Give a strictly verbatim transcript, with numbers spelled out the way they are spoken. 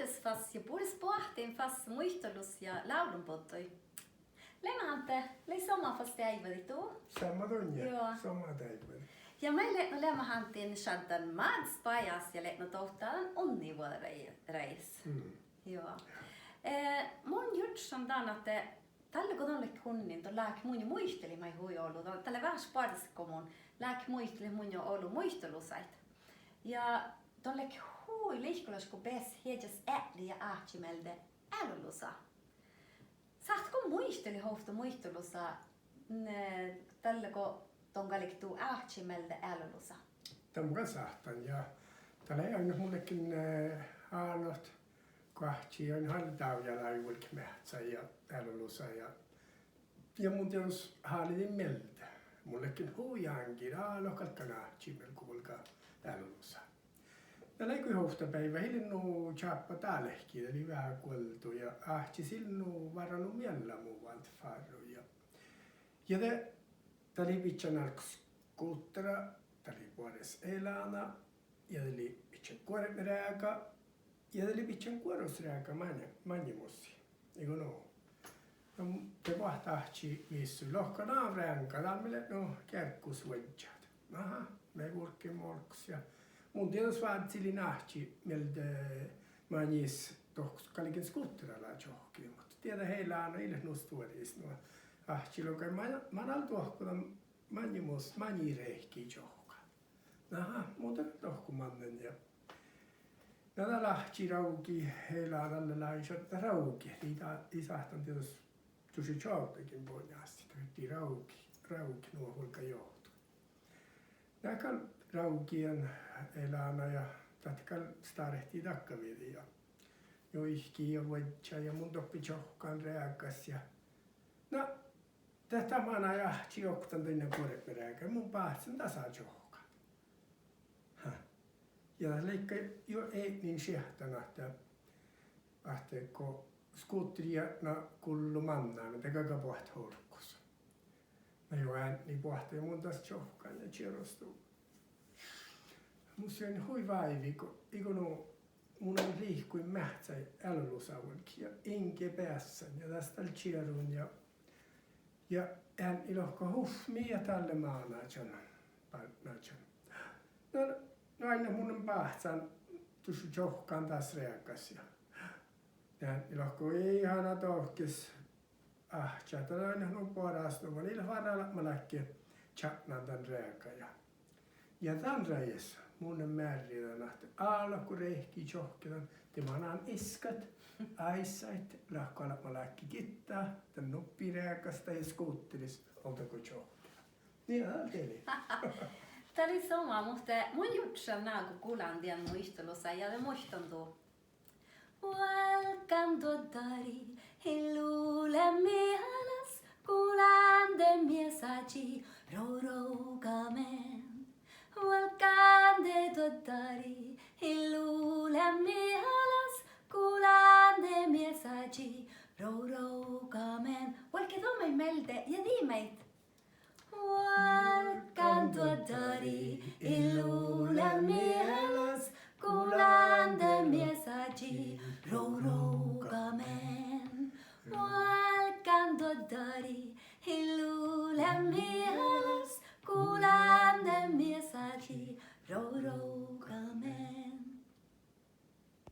Bures fas ja bures boahtin fas muitalusa ja lávlonboddui. Leamahandda, lei somá fas deaivvadit du. Somá don ja. Juo. Somá deaivvadit. Ja moai leat nu leamahanddan šaddan Mázes bajás ja leat nu dovddan unnivuođaráiggis. Juo. Eh, mun jurddašan dan ahte dalle go don ledje unnin, don láhkit munnje muitalit maid hui olu, don dalle váš boares go mun láhkit muitalit munnje olu muitalusaid. Ja don ledje hui lihkolaš go beassat iežas eatni ja áhči mielde ealusa. Sáhtát go muitalit ovtta muitalusa, n-, dalle go don galget du áhči mielde ealusa? Dan mun gal sáhtán ja dat lei ain, mun ledjen, eh, ánot go áhči oaidná dávjá lávjá vuolgit meahccái ja ealusa ja, ja mun dieđus háliidin mielde. Mun ledjen hui áŋgir, álo galggan áhči mielde go vuolgá ealusa. Ja lei go ovtta beaivvi, ii lean nu čáppa dálki, dat lei veahá guoldu ja áhčis ii lean nu várra nu miella mu váldit fárrui ja, ja de dat lei bidjan álggos skúttera, dat lei boares elána, ja dat lei bidjan guorbmereaga, ja dat lei bidjan guorusreaga maŋi-, maŋimussii. Iige nu. Na, de boahtá áhči vissui lohká: Na, vreaŋga, dál mii leat nu gearggus vuodjat. Aha, mii vulggiimet olggos ja mun dieđus vázzilin áhči mielde maŋis dohko galgen skúttera lea čohkkidit, muhto dieđán elána ii leat nu stuoris, nu áhči logai: Ma-, manal dohko dan maŋimus-, maŋirehki čohkkán. Aha, mun de dohko mannen ja, na, dat lei áhči rávgi, elána dalle lea šaddat rávgi, ii da-, ii sáhtán dieđus dušše čoavddágiin boanes, dat lei rávgi, rávgi nu vuolgá johtui. Na gal rávgi dan elána ja dat gal stárehtii dakkaviđe ja juiket ja vuodjá ja mun doppe čohkkán reagas ja, na, de dat manai áhči oktan dainna guorbmereaga, mun báhcen dasa čohkkán. Ha. Ja dat ledje juo eadnin šiehttan ahte, ahte go skútteri jietna gullo mannamin, de galgá boahtit olggos. Na juo, eadni boahtá ja mun das čohkkán ja čierostuvvon. Mus lei hui váivi go, iige nu, mun lihkuin meahccái ealusa vuolgit ja inge beassan ja das dal čierun ja, ja eadni lohká: Uf, mii dalle mánážan, bártnážan. Na, na, oainnát mun lean báhcán dušše čohkkán das reagas ja, eadni lohká: Ii han dohkkes, áhčči, dat lea nu boarásnuvvan, ii leat várra albma láhkai čatnan dan reaga ja, ja dan rájes mun lean mearridan ahte álo go rehki čohkkedan, de manan iskat, áissáid, leat go albma láhkai gitta dan nuppi reagasta ja skútteris ovdal go čohkke. Nie, dat lei. Dat lei somá, muhto mun jurddašan nugo gulán dien muitalusa ja de muittán du. Vuolgánduoddari, illu lea mielas, gulán de miesážii, ro-, rogamen. Vuolgánduoddari, illu lea mielas, gulán de miesážii, ro-, rogamen. Vuolgge don maid mielde ja dii maid. Vuolgánduoddari, illu lea mielas,